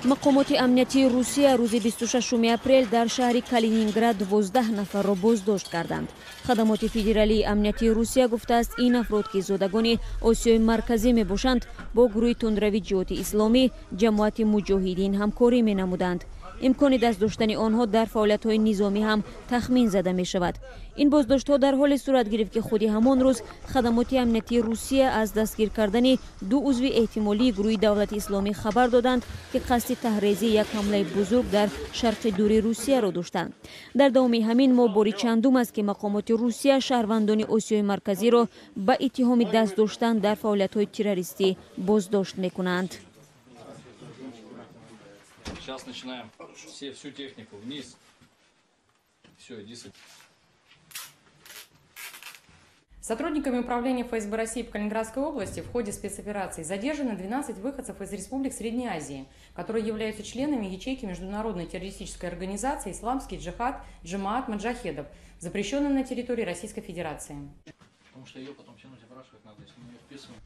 Мақомоти амниятии Русия рӯзи 26 апрел дар шаҳри Калининград 12 нафарро боздошт карданд. Хадамоти федералии амниятии Русия гуфтааст, ин афрод, ки зодагони Осиёи Марказӣ мебошанд, бо гурӯҳи тундрави Ҷиҳоти Исломӣ, Ҷамоати Муҷоҳидин ҳамкорӣ менамуданд. Имкони даст доштани онҳо дар фаъолиятҳои низомӣ ҳам тахмин зада мешавад. Ин боздоштҳо дар ҳоле сурат гирифт, ки худи ҳамон рӯз хадамоти амниятии Русия аз дастгир кардани ду узви эҳтимолии гурӯҳи Давлати Исломӣ хабар доданд, ки қасди таҳрезии як ҳамлаи бузург дар шарқи дури Русияро доштанд. Дар давоми ҳамин моҳ бори чандум аст, ки мақомоти Русия шаҳрвандони Осиёи Марказиро ба иттиҳоми даст доштан дар фаъолиятҳои террористӣ боздошт мекунанд. Сейчас начинаем. Все, всю технику вниз. Все, иди. Сотрудниками управления ФСБ России в Калининградской области в ходе спецоперации задержаны 12 выходцев из республик Средней Азии, которые являются членами ячейки международной террористической организации «Исламский джихад Джамаат Маджахедов», запрещенной на территории Российской Федерации. Потому что ее потом тянуть, опрашивать надо, если мы ее вписываем.